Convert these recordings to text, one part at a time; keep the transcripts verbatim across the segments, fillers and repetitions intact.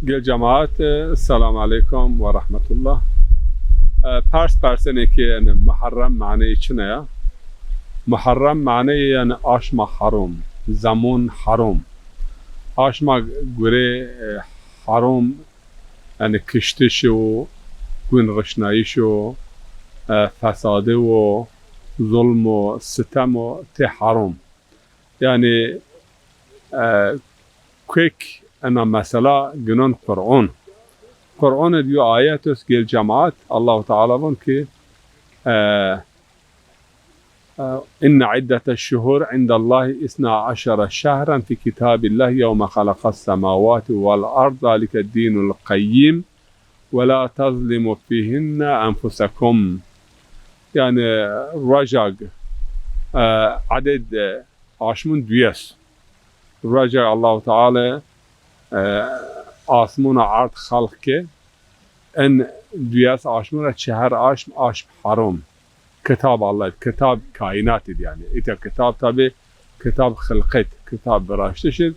Gel cemaat, e, selam aleykum ve rahmetullah. E, pers persenê ki, yani, Muharrem maneyê çine ya? Muharrem maneyê, yani, aşma harom, zemon harom. Aşma gure, e, harom, yani, kiştişi o, gun rişnayişi o, e, fesadi o, zulm o, sitem o, tê harom. Yani, e, kek ena mesela ginon Qur'on. Qur'on id yo ayet est gel cemaat, Allahu Teala von ki, e, e, inne iddeteş şuhur indallahi isna aşara şehren fi kitabillah yevme halaqas semavati vel ard zalike dinul qayyim ve la tezlimu fihinne enfusekum. Yani rojag, e, aded, e, aşmun duyes. Roca Allahu Teala, e, asmuna ard xalq ke, en duyes aşmuna çehar aşm, aşm harom. Kitab Allah, kitab kainat id yani. Ita kitab tabi, kitab xilqet, kitab viraştiş id.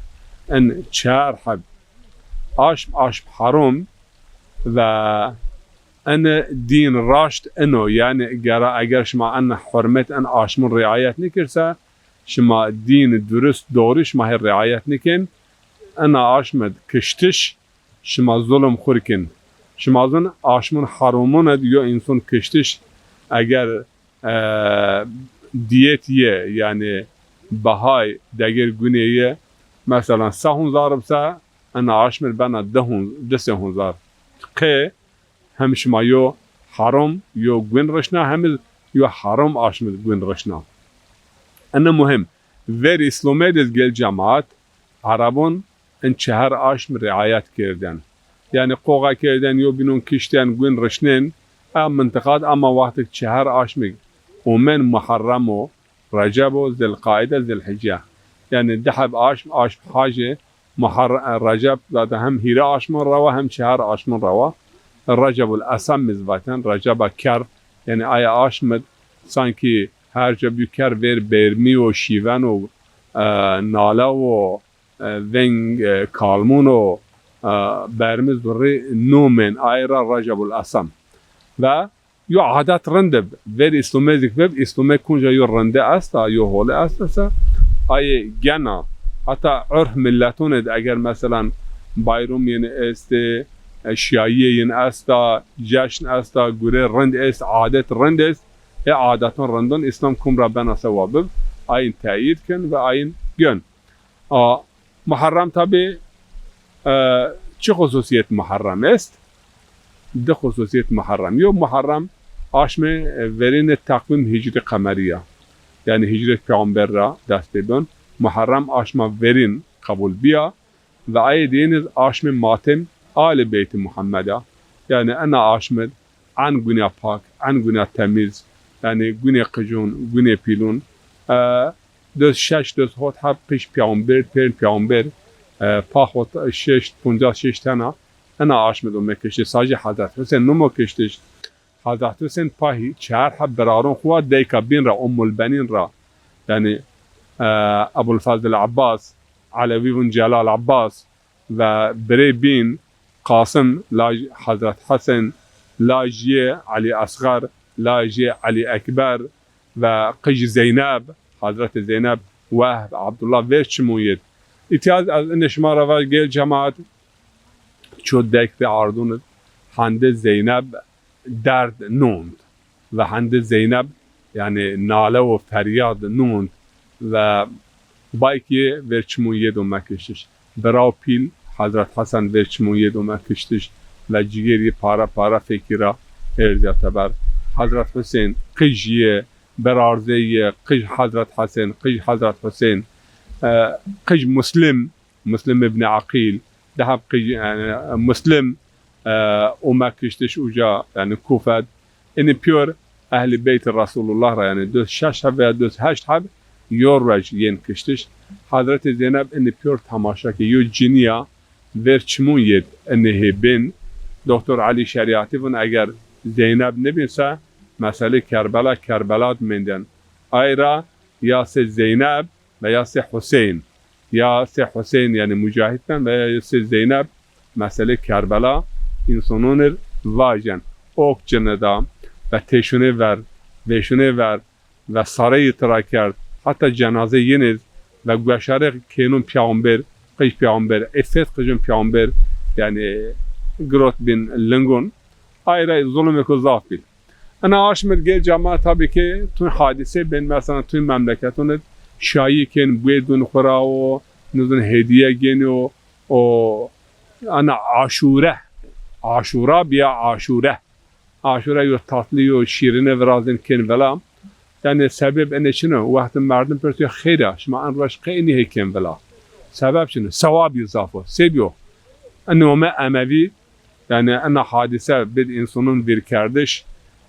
En çehar heb aşm, aşm harom ve en din raşt eno. Yani gera eger şima en hurmet en aşmun riayet nikirse, şima dîn durust, doğru şima hê riayet nikin. Ena aşmed kiştiş, şima zulm xur kin. Şima zun aşmun harumun ed yo insun kiştiş, eger, e, diyet ye, yani bahay degir gunê ye, mesela se hunzar bise, ena aşmed bena di hun-, di se hunzar. Qe hem şima yo harom, yo gun rişna, hem iz yo harom aşm id gun rişna. Ene muhim. Ver Îslomê de gel cemaat, Erebon in çehar aşm riayet kerden. Yani qoxa kerden, yo binon kişten, gun rişnen, a mintiqat ama wextik çehar aşmik omen Muharrem o, Receb o, Zilqaide, Zilhicce. Yani di heb aşm, aşm hacê, Muharre-, Receb zaten hem hîrê aşmon rewa hem çehar aşmon rewa. Recebul Esem mi zî vaten, Receba Ker. Yani aya aşm id sankî her ca bî ker vêr bermî û şîven û, e, nale û, e, veng, e, kalmûn û, e, bermî zurrî nûmên ay ra Recebul Esem. Ve yo adet rind ib, ver Îslomê zik bib, Îslomê kunca yo rinde esta, yo hole esta se, ayê gena. Heta urf milleton id eger meselan bayrom yin estê, e, şiyayîye yin esta, ceşn esta, gure rind est, adet rind est, e adeton rindon Îslom kum ra bena se wa bib, ayin teyîd kin ve ayin gön. A, Muharrem tabî, e, çi xususîyet Muharrem est? Di xususîyet Muharrem. Yo Muharrem aşmê, e, verînê teqwîm hicrî qemerî ya. Yanî hicrêt peyxamber ra dest pê ben. Muharrem aşma verîn qebul bîya ve ayê dîyin iz aşmê matem Alî Beytî Muhammed a. Yanî ena aşm id en gunya pak, en gunya temîz, yanî gunê qijûn, gunê pîlûn, e, döz şeş, döz hot heb qij peyxamber, pêr peyxamber, e, pax hot şeş, poncas şeş tena, ena aşm id ome kiştiş. Sacî Hezret Husên nimo kiştiş. Hezret Husên pa hî-, çehar heb biraron xwu wa, dayka bîn ra, Ummul Benîn ra, yanî, e, Ebul Fezl Abbas, Elewî vun Celal Abbas, ve birê bîn Qasim, laj Hezret Hesen, lajiyê Elî Esxer, lajiyê Elî Ekber ve qij Zeyneb, Hezretê Zeyneb, Wehb, Abdullah, ver çimûn yêd. Îtya ez ine şima ra vaj gel cemaat, ço dek de ardûn id, hende Zeyneb derd nûnd ve hende Zeyneb, yanî nale û feryad nûnd ve baykî ver çimûn yêd ome kiştiş. Biraw pîl Hezret Hesen ver çimûn yêd ome kiştiş ve cigêr yi para para fekî ra erzîya teber. Hezret Husên, qij yi, birarzê yi, qij Hezret Hesen, qij Hezret Husên, e, qij Muslim, Muslim îbnî Eqîl, di heb qij, yanî, Muslim, e, ome kiştiş uca, yanî Kûfe d. Inî pîyor Ehlî Beytî Resûlullah ra, yanî döz şeş heb veya döz heşt heb yo ruej yên kiştiş. Hezretê Zeyneb inî pîyor temaşa ke, yo cinî ya, ver çimûn yêd inî hê bên. Doktor Elî Şerîatî vun eger Zeyneb nibîn se, meselê Kerbela, Kerbela d mendên. Ay ra ya sê Zeyneb ve ya sê Husên. Ya sê Husên, yanî Mucahîd ben, ve ya sê Zeyneb, meselê Kerbela, însonon ir vajen, ok cine da ve têşunê ver, vêşunê ver ve sareyî tira kerd, heta cenaze yin iz ve gueşarê kênun peyxamber, qij peyxamber, îffet qijun peyxamber, yanî girot bin lingun, ay ra zulmêko zaf bî. Ina aşmid gel cama, tabii ki tun hadise bên, mesela tun memleketun id şayî kên, buê dun xwu ra o, nizun hediye gênî o, o ana aşure, aşura biya aşure. Aşure yo tatlı yo şîrine virazin kên vela. Yani sebeb ene çino? Wextin merdim persiyo, xeyra, şima en ruej qey inî hê kên vela? Sebeb çino? Sewab yo zaf o. Sebiyo? Ene ome Emevi, yani ena hadise bid insanın vîrkerdiş,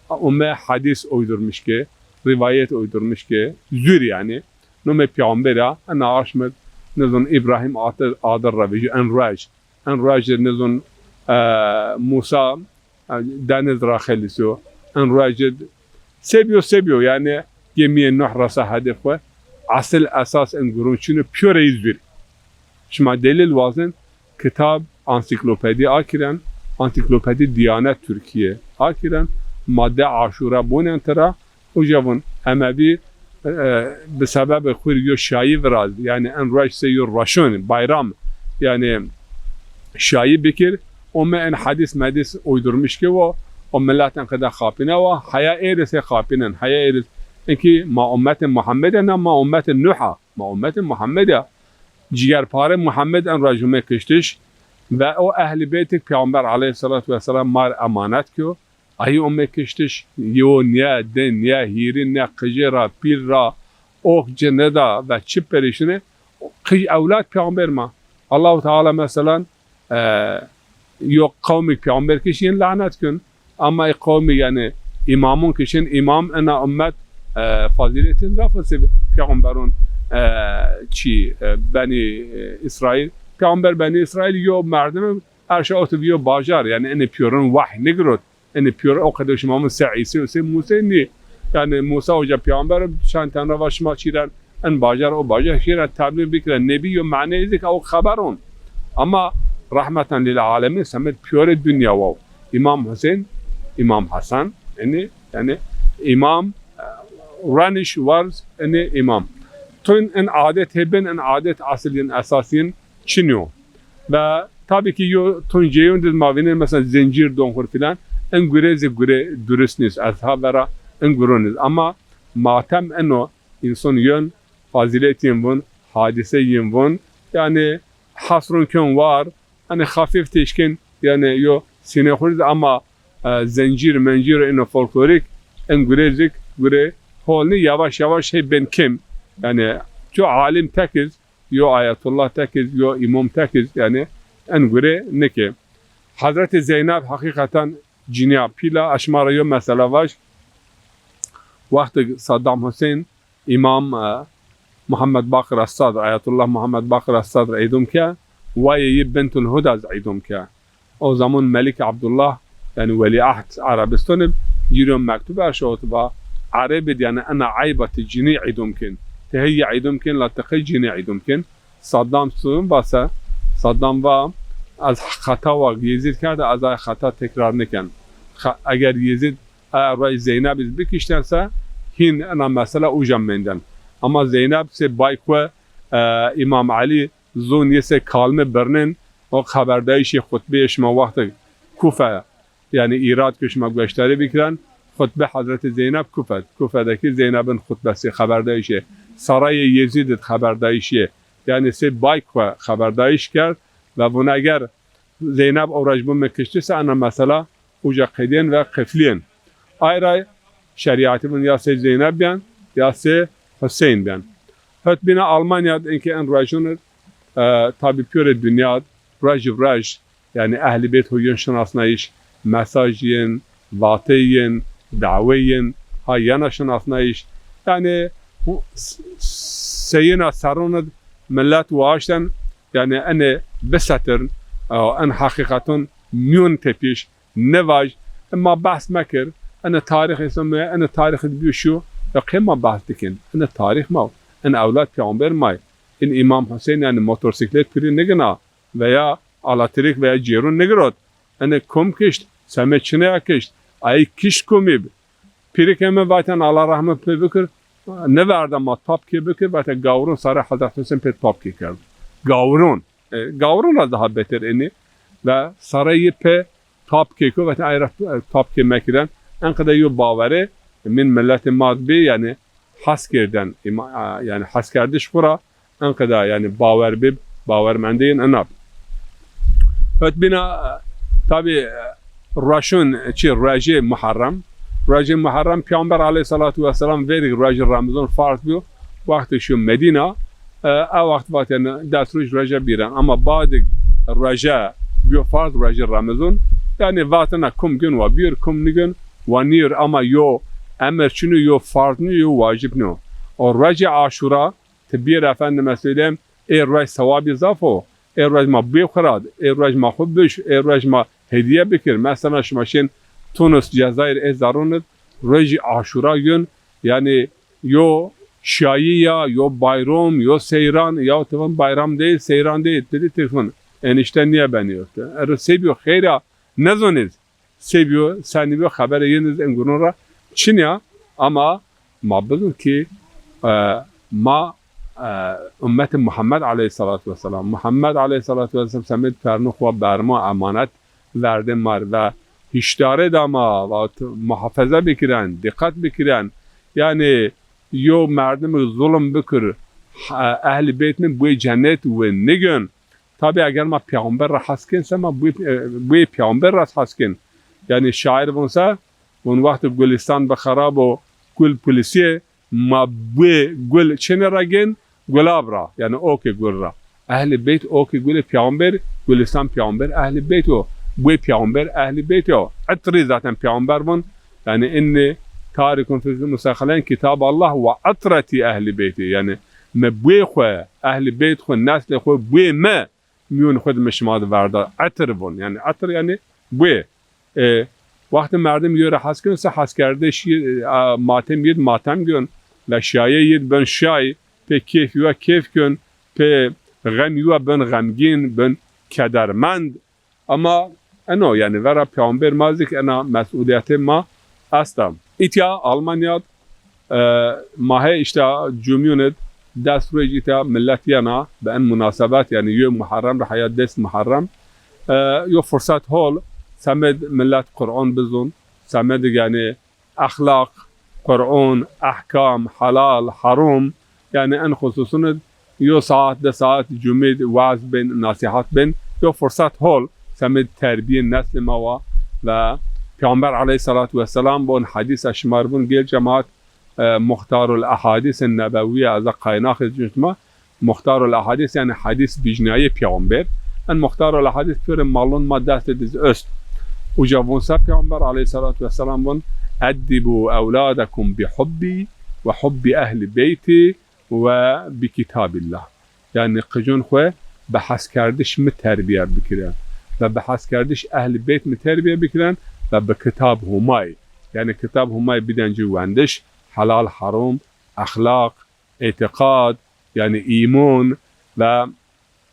ome hadis uydurmuş ki, rivayet uydurmuş ki, zür yani. Nome peyxamber a, ena aşmid, nizun İbrahim adı, adı ra vejî, en ruej. En ruej nizun, e, Musa, e, deniz ra xelisyo. En ruej sebiyo, sebiyo, yani gemiyê Nuh resa hedef xwu. Asıl esas en gurun çino, piyore zür. Şima delil wazin, kitab, ansiklopedi akiren, ansiklopedi Diyanet Türkiye akiren, madde Aşura bonen tira, uca vun Emevi, e, bi sebebê xwu rê yo şayî virazdi. Yani en ruej se yo reşon, bayram, yani şayî bikir, ome en hadis medis uydurmuş ki wo, o millet en qede xapine wa, heya êris hê xapinen, heya êris. Enki ma ummetê Muhammed a, na ma ummetê Nuh a, ma ummetê Muhammed a. Cigerparê Muhammed en ruej ome kiştiş ve o ehlî beytik Peyxamber aleyhissalatu vesselam mar emanet kîyo. Ayî ome kiştiş, yo nîye, di nîye, hîrî nîye, qijê ra, pîl ra, ok ci nida ve çi perîşine, qij ewlad Peyxamber ma. Allahu Teala meselan, e, yo qewmî Peyxamber kişîn lanet kün. Ama ê qewmî, yani îmamun kişin, îmam ena ummet, e, fazîletîn zaf ese peyxamberun, e, çî, e, Benî, e, Îsraîl. Peyxamber Benî Îsraîl yo merdim erşa otu yo bajar, yani enê piyorun wahy nigirot. Enê piyor o qede şima mi se Îsê û se Musê nî. Yani Musa uca peyxamber, çend ten ra va şima çîren en bajar, o bajar, şîra tebliğ bikire. Nebî yo mane zik, o xeber on. Ama rahmeten lil alemin, semed piyore dinya waw. İmam Hüseyin, İmam Hasan, yani, yani İmam, e, raniş warz, yani İmam. Tun en adet heben, en adet asıl yin, esas yin çinyo. Ve tabii ki yo tun ceyun did ma vînen, mesela zincir, donxur filan, en gure zi gure durist nîz. Ez ha vera en gurun nîz. Ama matem eno, însan yön, fazîlet yin vun, hadise yin vun. Yani hasrun kön war, hani hafif teşkin, yani yo sîne xwu ri de ama, e, zencîr, mencîr ino folklorik, en gure zik, gure hol nî, yavaş yavaş hê bên kêm. Yani ço alim tekiz, yo ayetullah tekiz, yo îmam tekiz, yani en gure nike. Hazreti Zeynep hakikaten cinîya pîl a, ez şima ra yo mesela vaj, wextig Saddam Hussein, Îmam, e, Muhammed Baqir Es-Sadr, Ayetullah Muhammed Baqir Es-Sadr îdam ke, wayê yi Bintul Hudaz îdam ke. O zaman Melik Abdullah, yani Welîehd Erebistan ib, ci rê yo mektub erşawit va, Ereb id, yani ena eyba ti cinî îdam kin. Ti hey yi îdam kin, la ti qey cinî îdam kin? Saddam sun va se, Saddam va, ez xeta wa Yezîd kerde, ez ay xeta tekrar niken. Xa-, eger Yezîd Eya ruej Zeyneb iz bikişten se, hîn ena mesela uca menden. Ama Zeyneb se bay xwu, e, Îmam Elî zon yê se kalme birnin, o xeberdayîşê xutbeyê şima wextê Kufe, yani Îraq ke şima gueştarî bikiren, xutbe Hazreti Zeyneb Kufe, Kufe de ki Zeynebin xutbesi, xeberdayîşê, sarayê Yezîd id xeberdayîşê, yani se bay xwu xeberdayîş kerd ve vun eger Zeyneb o ruej bime kiştî se, ena mesela uca qedîyen ve qeflîyen. Ay ra şerîatî vun ya sey Zeyneb biyen, ya sey Huseyn biyen. Hot bîna Almanya d, inkî en ruejun id, e, tabî pîyorê dinya d, ruej bi ruej, yani ehlî beyt ho yin şinasnayîş, mesaj yin, vatey yin, dawey yin, ha yena şinasnayîş. Yani s-, seyina serrun id millet waşten, yani enê bisetirn, e, en heqîqetun mîyon tepîş, nivaj, ma behs mekir, enê tarîx Îslamî, enê tarîx id bîyo şîyo, ya qey ma behs dikin? Enê tarîx ma, en ewlad peyxamber may, in Îmam Huseyn yani motosiklet pîrî nigina veya Alatirîk veya cêrûn nigirot. Ene kom kişt, semê çineya kişt. Ay kişt komî bi. Pîrikê mi vaten Allah rahmet pê bikir, niverda ma tapkê bikir, vaten gawron sarê Hezret Husên pê tapkê kerd. Gawron. E, gawron ra daha beter enî. Ve sarê yi pê tapkê ko, vaten ay ra, e, tapkê mekiren. Enqede yo bawerê, min milletê ma bi, yanî hes kerden, îma-, a, yanî heskerdiş xwu ra enqeda, yanî bawer bib, bawermendê yin ina bi. Hot bîna, e, tabî, e, rueşun, çi, ruejê Muharrem. Ruejê Muharrem Peyxamber aleyhissalatu vesselam verî ruejê Remezon farz biyo. Wextê şiyo Medîna, e, e wext vatene des ruej rueje bîren. Ama badig rueje biyo farz, ruejê Remezon. Yanî vatena kum gün wa bîyor, kum nigün wa nîyor. Ama yo emir çino, yo farz nîyo, yo wacib nîyo. O ruejê Aşura, ti bîr efendime söyleyeyim, ê ruej sewabî zaf o. Ê ruej ma bê xwu ra, ê ruej ma xwu biş, ê ruej ma hediye bikir. Mesela şima şên Tunis, Cezayir, ê zerrûn id ruejî Aşura gün, yanî yo şayî ya, yo bayrom, yo seyran, ya ti vun bayram değil, seyran değil, dedi Tirkun. Enişte niye beniyor? Ero se biyo xeyra nezonîz. Se biyo, senî biyo, xeberê yin iz in gurun ra çin ya, ama ma bizin ki, e, ma, e, ummetê Muhammed aleyhissalatu vesselam. Muhammed aleyhissalatu vesselam semêd pernû xwu bermo emanet verdê ma rê ve hişdarê da ma, vat muhafeze bikiren, dîqet bikiren. Yanî yo merdimî zulm bikir, e, ehlî beyt mi buê cennet wi nigin. Tabî eger ma peyxamber ra hes kên se ma buê, e, buê peyxamber ra hes kên. Yanî şair vun se, vun wextê gulistan bi xerab o, gul pulisî yê, ma buê gul çinê ra gên, gulab ra, yanî okê gul ra. Ehlî beyt okê gulê peyxamber, gulistan peyxamber ehlî beyt o. Buê peyxamber ehlî beyt o. Itrî zaten peyxamber vun, yanî inni tarikun fî musexelen kitab Allah ve itreti ehlî beyti. Yanî mi buê xwu, ehlî beyt xwu, neslê xwu buê mi mîyon xwu di mi şima di verda. Etir vun. Yanî etir yanî buê. E, wextê merdim yo ra hes kên se heskerdiş yi, e, matem yid matem gön. Ve şayê yid bön şay. Pê kêf yo kêf gön. Pê xem yo bön xemgîn, bön kedermend. Ama eno, yanî vera peyxamber ma zî ki ena mesûlîyetê ma esta. Îtya Almanya d, e, ma hê îşte cumyûn id des ruej îtya millet yena bi en munasebet, yanî yo Muharrem ra heya des Muharrem, e, yo furset hol, semêd millet Qur'on bizun, semêd yanî exlaq, Qur'on, ehkam, helal, herum, yanî en xususun id yo saat, di saat cumî d waz bên, nasîhat bên, yo furset hol, semêd terbîyê neslê ma wa ve Peyxamber aleyhissalatu vesselam bon hedîsa şima r vun gêl cemaat, e, Muxtarul Ehadîsê Nebewiye, ez a qaynaxê cûn şima, Muxtarul Ehadîs, yanî hedîs vîjnayê peyxamber. En Muxtarul Ehadîs pêro malon ma destê diz ost. Uca vun se Peyxamber aleyhissalatu vesselam vun, "Eddibû ewladakum bi hubbî ve hubbi ehlî beyti ve bi kitabillah." Yanî qicûn xwu bi heskerdiş mi terbîye bikiren. Ve bi heskerdiş ehlî beyt mi terbîye bikiren ve bi kitab Humayî. Yanî kitab Humayî biden ci wendiş, helal, herum, exlaq, îtîqad, yanî îmon ve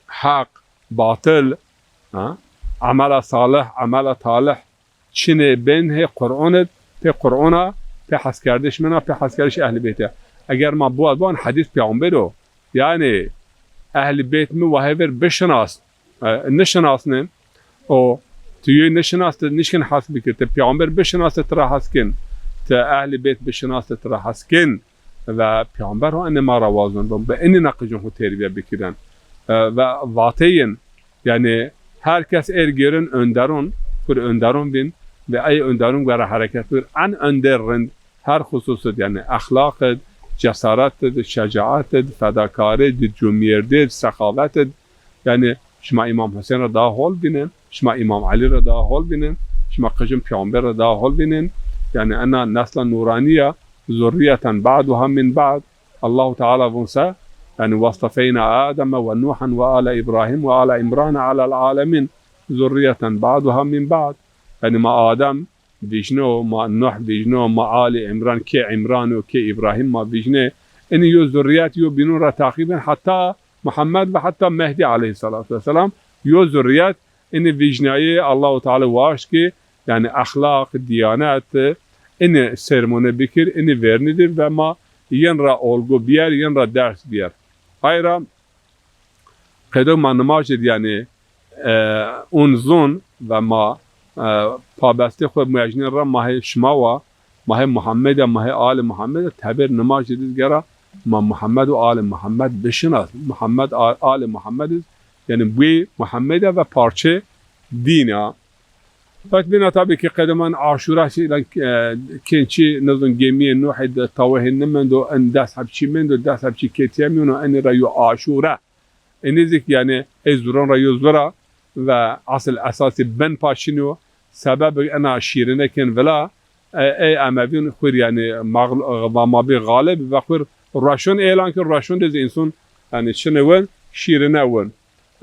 heq, batil, ha? Emela salih, emela talih, çinê bên hê Qur'on id, pê Qur'ona, pê heskerdiş min a, pê heskerdiş ehlî beyt a. Eger ma biwat ban hedîs peyxamber o. Yanî ehlî beyt mi wa hê ver bişinas, e, nişinasnê. O, ti yoy nişinas, ti nişkin hes bikir. Ti peyxamber bişinas, ti ra hes kin. Ti ehlî beyt bişinas, ti ra hes kin. Ve peyxamber ho enê ma ra wazon bin. Bi enî na qicûn xwu terbîye bikiren. E, ve vateyên, yanî her kes êr gêrin önderûn, xwu rê önderûn vîn ve ey önderûn were hereket bikir. En önder rind her xusus id, yanî exlaq id, cesaret id, şecaet id, fedakarî id, cumyerdî id, sexawet id. Yanî şima Îmam Husên ra daha hol vînin, şima Îmam Elî ra daha hol vînin, şima qicûn Peyxamber ra daha hol vînin. Yanî ena nesla nûranî ya, zurriyeten ba'duha min ba'd. Allahu Teala vun se, yanî, "Westefeyna Ademe ve Nuhen ve ale Îbrahîm ve ale Îmrane alel alemîn, zurriyeten ba'duha min ba'd." Yanî ma Adem vîjno, ma Nuh vîjno, ma alî Îmran, kê Îmran û kê Îbrahîm ma vîjnê. Enî yo zurriyet yo bînûn ra teqîben heta Muhammed ve heta Mehdî aleyhissalatu vesselam. yo zurriyet, ini vîjnayê Allahu Teala waşt ki, yanî exlaq, diyanet, ini sermone bikir, ini vernî dir ve ma yin ra olgu biyer, yin ra ders biyer. Ay ra qedo ma nimaj id, yanî, e, un zun ve ma, e, pabestê xwu muejnên ra ma hê şima wa, ma hê Muhammed a, ma hê alê Muhammed a, teber nimaj id gera ma Muhammed û alê Muhammed bişinas. Muhammed a-, alê Muhammed iz, yanî buyê Muhammed a ve parçe dîn a. Fek bîna tabî ki qedeman Aşura şî, lan, e, kên çî nizon gemiyê Nuhî de tawehê nimendo, en des heb çî mendo, des heb çî ketiye mîyono, enî ra yo Aşura. Enî zik, yanî, ey zuron ra yo zura ve asil esasî bin paşîno, sebeb ena şîrine kên vila, e, ey Emevîyon xwir, yanî, mağl-, va ma bî galib ve xwir rueşon êlan kên, rueşon de zî înson, yanî, çine win, şîrine win.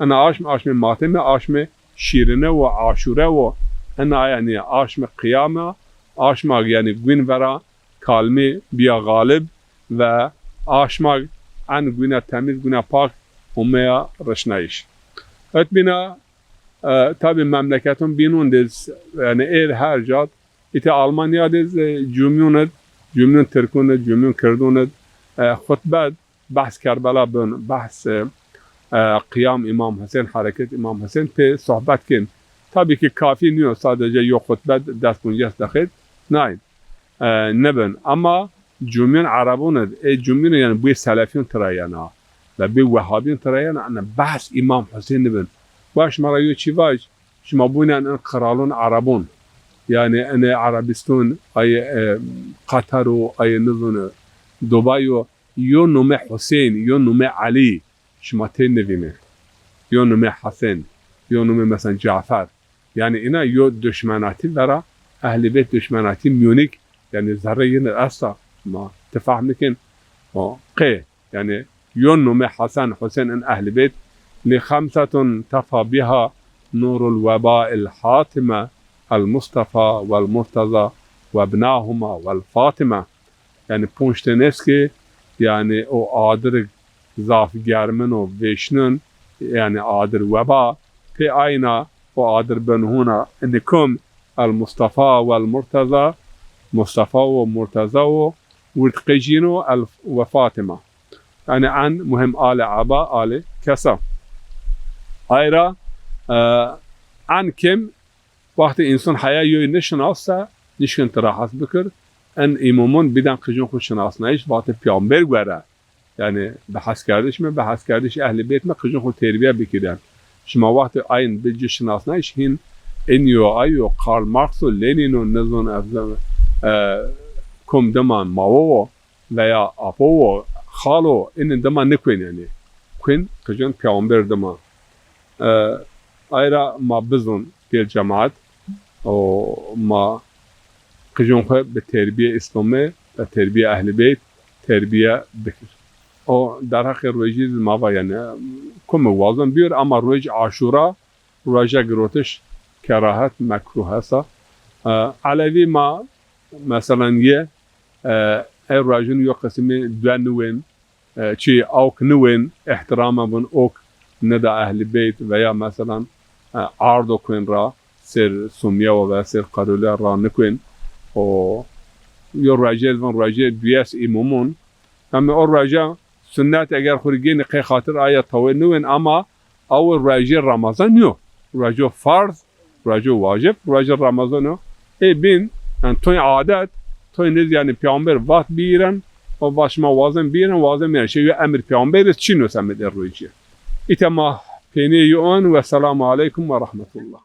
Ena aşm, aşmê mateme, aşmê şîrine wo, Aşure wo. Ena, yanî, aşmê qiyame, aşma, yanî, gwîn vera kalmî bîya galib ve aşma en gwîne temîz, gwîne pak omeya rişnayîş. Etbîna, e, tabî memleketon bînon de, yanî, êr her cad, îte Almanya de, e, cumyon id, cumyon tirkon id, cumyon kirdon id, e, xutbe id, behs Kerbela bin, behs, e, e, qiyam Îmam Husên, hereket Îmam Husên pê sohbet kên. Tabî ki kafî nîyo, sadece yo xutbe des ponces deqîq nayên, e, nibin. Ama cumyon Erebon id, ê cumyon yanî buyê Selefîyon tira yena ve buyê Wehabîyon tira yena, ena behs Îmam Husên nibin. Wa şima ra yo çî vaj, şima bûnen in qiralon Erebon. Yanî enê Erebîston, ayê, e, Qeter o, ayê nizon, Dubay o, yo nome Husên, yo nome Elî, şima tê nivînê. Yo nome Hesen, yo nome mesela Cafer. Yanî îna yo duşmenatî vera, Ehlî Beyt duşmenatî mîyonik, yanî zerrê yin id esta, ma ti fehm nikên. O qê, yanî yo nome Hesen, Husên in Ehlî Beyt, lî xemsetun tefa bîha nûrul webail hatime, el Mustafa wel Murteza webnahuma wel Fatime. Yanî ponc tenê est ki, yanî o adir zaf germin o vêşnin, yanî adir weba, pê ayna o adir bin hûna, ini kum, el Mustafa wel Murteza, Mustafa wo Murteza wo, wird qecîno el ve Fatima. Yanî en muhim alê eba, alê kesa. Ayra, e, en kim Wextê însan heya yoy nişinase, nişkin ti ra hes bikir. En îmamon biden qijin xwu şinasnayîş, wextê peyamber gore. Yanî bi heskerdiş mi, bi heskerdiş ehlî beyt mi qijin xwu terbiye bikirên. Şima wextê ayin bi ci şinasnayîş hîn, enî yo, ay yo, Karl Marx o, Lenin o, nizon, e, kom diman, Mao o, veya apo wo, xalo, ini dima nikuên yanî. Kuên qijin peyamber dima. E, ayra ma bizon gel cemaat, o ma qijin xwu bi terbiye Îslamî ve terbiye Ehlî Beyt terbiye bikir. O derheqê ruejî zî ma va yanî, kume wazon bîyor ama ruej Aşura, rueja girotiş kerahet, mekruh esa. E, Elewî ma, meselan, yê, e, ey ruejin yo qisimî due niwên, e, çi awk niwên, îhtîrame bin ok nida Ehlî Beyt veya, meselan, e, ardo kuên ra, sêr Sumye wa veya sêr Qerûle ra nikuên. O yo ruejê vin ruejê duyes îmamon. Heme o rueja sunnet eger xwu rê gênî qey xatir aya tawê niwên ama awe ruejê Ramazan yo. Ruejo farz, ruejo wacib, ruejê Ramazan o. Ê bîn, yanî toy adet, toy niz yanî peyamber vat bîyîren, o vat şima wazin bîyîren, wazin bîyîren. Şey yo emir peyamber iz çîn o semed ê ruejî. Îte ma peynî yo on, wesselamu aleykum ve rahmetullah.